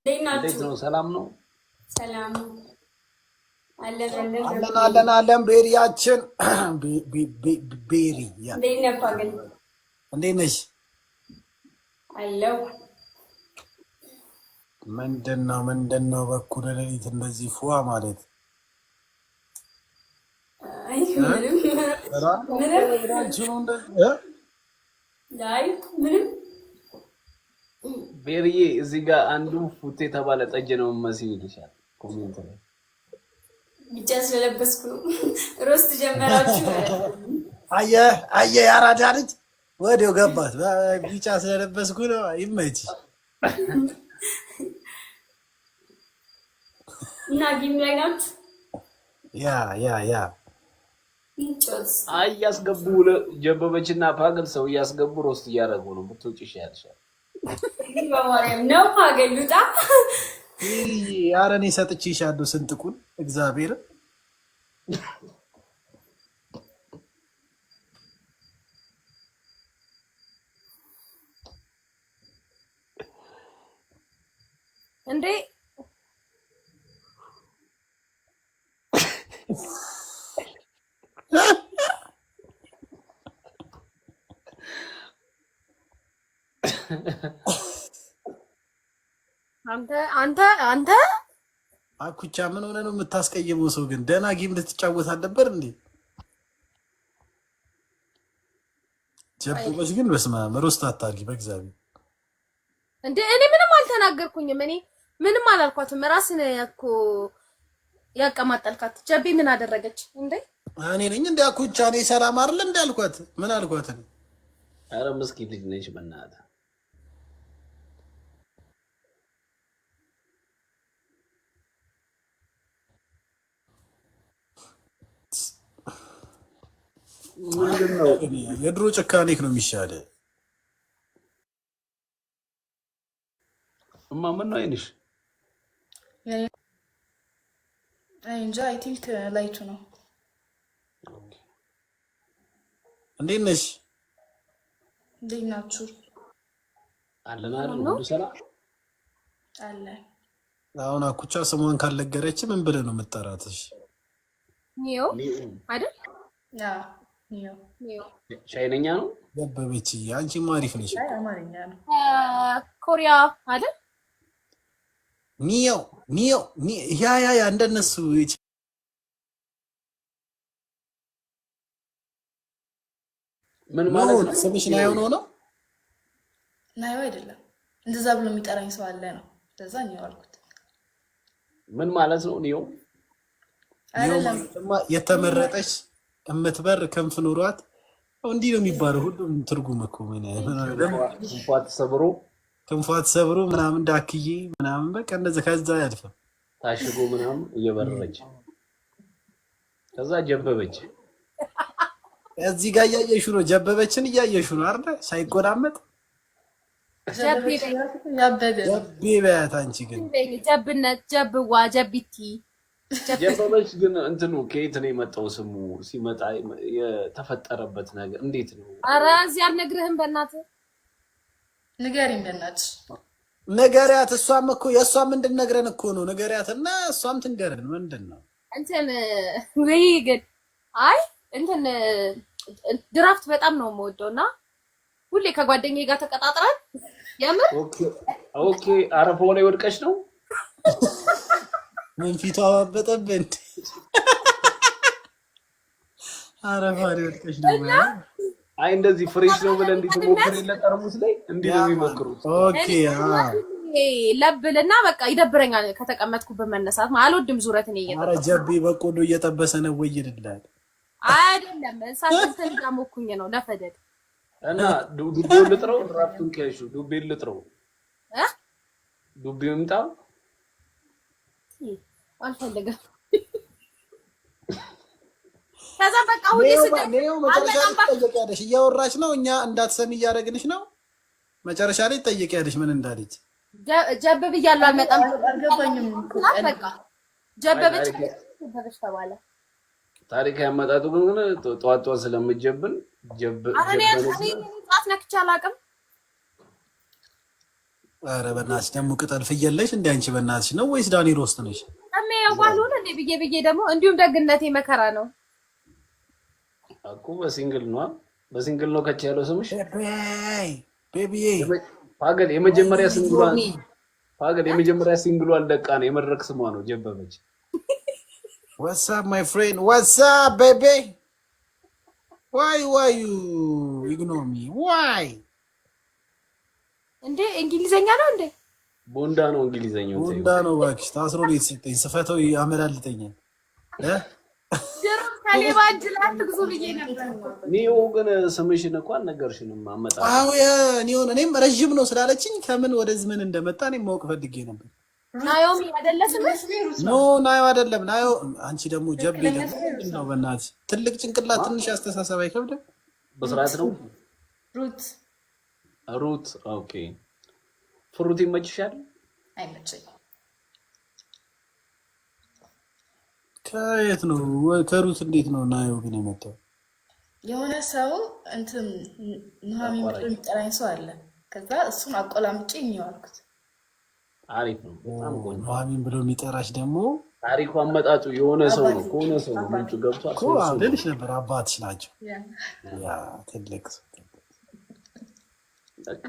እንዴት ነው? ሰላም ነው? ሰላም አለን አለን አለን አለን አለን። ቤሪያችን ቤሪ እንዴት ነህ ፓገል? እንዴት ነሽ? አለው። ምንድን ነው ምንድን ነው በኩለ ሌሊት እንደዚህ ፉዋ ማለት? አይ ምንም ምንም አይ ምንም። ቤሪዬ እዚህ ጋር አንዱ ፉቴ የተባለ ጠጅ ነው መሲል ይልሻል comment ላይ። ቢጫ ስለለበስኩ ነው። Roast ጀመራችሁ። አየህ አየህ፣ የአራዳ ልጅ ወዲያው ገባት። ቢጫ ስለለበስኩ ነው። ይመችሽ። እና game ላይ ናችሁ? Yeah, yeah, yeah. እንጫወት። አይ እያስገቡ ጀበበችና ፓገል ሰው እያስገቡ roast እያደረጉ ነው። ብትወጪ ይሻልሻል። በማርያም ነው ፓገል ልውጣ። ኧረ እኔ ሰጥቼሻለሁ ስንጥቁን እግዚአብሔር። እንዴ። አንተ አንተ አንተ። አኩቻ ምን ሆነ ነው የምታስቀይመው ሰው? ግን ደህና game ልትጫወት አልነበር እንዴ? ጀበበች ግን በስመ አብ roast አታርጊ በእግዚአብሔር። እንዴ እኔ ምንም አልተናገርኩኝም። እኔ ምንም አላልኳትም። ራስን እኮ ያቀማጠልካት። ጀቤ ምን አደረገች እንዴ? እኔ ነኝ እንደ አኩቻ እኔ ሰላም አይደል እንደ አልኳት። ምን አልኳት? ኧረ ምስኪን ልጅ ነች በእናትህ። ምንድን ነው? የድሮ ጭካኔክ ነው የሚሻለ። እማ ምን ነው አይንሽ? እንጃ፣ I think light ኡ ነው። እንዴት ነሽ? እንዴት ናችሁ? አለን አይደል? ሁሉ ሰላም። አለ። አሁን አኩቻ ስሟን ካልነገረች ምን ብለህ ነው የምጠራትሽ? ኒዮ አይደል? ኒዮ። ኒዮ። ቻይነኛ ነው። ደበበች አንቺማ አሪፍ ነሽ። አይ አማርኛ ነው። ኮሪያ አይደል? ኒዮ ኒዮ yeah, yeah, yeah፣ እንደነሱ። ምን ማለት ነው? ስምሽ ናዮ ነው ነው? ናዮ አይደለም። እንደዛ ብሎ የሚጠራኝ ሰው አለ ነው። ለዛ ኒዮ አልኩት። ምን ማለት ነው ኒዮ? ኒዮ አይደለም። ማለትማ የተመረጠች የምትበር ክንፍ ኑሯት እንዲህ ነው የሚባለው። ሁሉም ትርጉም እኮ ምን ክንፏ ተሰብሮ። ክንፏ ተሰብሮ ምናምን ዳክዬ ምናምን በቃ እንደዚያ ከዛ አያልፍም። ታሽጎ ምናምን እየበረረች ከዛ ጀበበች። እዚህ ጋር እያየሹ ነው፣ ጀበበችን እያየሹ ነው አይደለ? ሳይጎዳመጥ ጀቤ። ያበደ ነው። ጀቤ በያት አንቺ ግን። ጀብነት፣ ጀብዋ፣ ጀቢቲ። ጀበበች ግን እንትኑ ከየት ነው የመጣው? ስሙ ሲመጣ የተፈጠረበት ነገር እንዴት ነው? ኧረ እዚህ አልነግርህም በእናትህ። ንገሪኝ በእናትሽ። ንገሪያት። እሷም እኮ የእሷም እንድነግረን እኮ ነው። ንገሪያት እና እሷም ትንገረን። ምንድን ነው? እንትን ወይ ግን አይ እንትን ድራፍት በጣም ነው የምወደው እና ሁሌ ከጓደኛዬ ጋር ተቀጣጥረን የምር። Okay፣ አረፋው ላይ ወድቀሽ ነው? ምን ፊቷ አባበጠብን? አረፋ ላይ ወድቀሽ ነው? አይ እንደዚህ fresh ነው ብለህ እንዲህ ትሞክር የለ ጠርሙስ ላይ እንዲህ ነው የሚሞክሩት። Okay። ለብልና በቃ ይደብረኛል ከተቀመጥኩበት መነሳት። አልወድም ዙረት እኔ። ኧረ እየጠጣሁ ጀቤ በቆሎ እየጠበሰ ነው ወይ ይልላል። አይደለም፣ እሳት እንትን እያሞኩኝ ነው ለፈደድ። እና ዱቤውን ልጥረው፣ ድራፍቱን ከያሹ ዱቤን ልጥረው። እ? ዱቤው ይምጣ። አልፈልግም። ከዛ በቃ ሁሌ ኔው መጨረሻ ላይ ትጠየቂያለሽ። እያወራች ነው፣ እኛ እንዳትሰሚ እያደረግንሽ ነው። መጨረሻ ላይ ትጠየቂያለሽ ምን እንዳለች። ጀብ ብያለሁ አልመጣም። አልገባኝም እኮ። በቃ ጀበበች ጀበበች ተባለ። ታሪክ ያመጣጡ ግን ጠዋት ጠዋት ስለምጀብን ኧረ እኔ ጀበነች። እኔ ጠዋት ነክቼ አላውቅም። ኧረ በእናትሽ ደግሞ ቅጠል ፍየል ነሽ እንደ አንቺ በእናትሽ ነው ወይስ ዳኒ ሮስት ነሽ? ጠሜ የዋልሆነ እንዴ ብዬ ብዬ ደግሞ እንዲሁም ደግነቴ መከራ ነው። እኮ በ single ነው፣ በ single ነው ከች ያለው ስምሽ። Baby ዬ። ፓገል የመጀመሪያ single ሏን፣ ፓገል የመጀመሪያ single ሏን ለቃ ነው፣ የመድረክ ስሟ ነው ጀበበች። What's up, my friend? What's up, baby? Why you ignore me? Why? እንዴ እንግሊዘኛ ነው እንዴ? ቦንዳ ነው እንግሊዘኛው። ቦንዳ ነው እባክሽ። ታስሮ ነው የተሰጠኝ። ስፈተው ያመላልጠኛል። ድሮ ከሌባ እጅ ላይ አትግዙ ብዬ ነበር። ኒዮ ግን ስምሽን እኮ አልነገርሽንም። አመጣ አዎ ኒዮን፣ እኔም ረዥም ነው ስላለችኝ ከምን ወደዚህ ምን እንደመጣ እኔም ማወቅ ፈልጌ ነበር። ናዮሚ አይደለ ስምሽ? No፣ ናዮ አይደለም። ናዮ አንቺ ደግሞ ጀቤ ደግሞ ምንድን ነው? በእናትሽ ትልቅ ጭንቅላት ትንሽ አስተሳሰብ አይከብድም? በስርዓት ነው። ሩት። ሩት፣ okay። Fruit ይመችሻል? አይመቸኝም። ከየት ነው ከሩት እንዴት ነው ናዮ ግን የመጣው? የሆነ ሰው እንትን ኑሐሚን ብሎ የሚጠራኝ ሰው አለ። ከዛ እሱን አቆላምጬ እኚሁ አልኩት። አሪፍ ነው። በጣም ቆንጆ። ኑሐሚን ብሎ የሚጠራሽ ደግሞ ታሪኩ አመጣጡ የሆነ ሰው ነው፣ ከሆነ ሰው ነው ምንጩ፣ ገብቷል። እኮ ልልሽ ነበር። አባትሽ ናቸው። Yeah፣ ትልቅ ሰው። በቃ።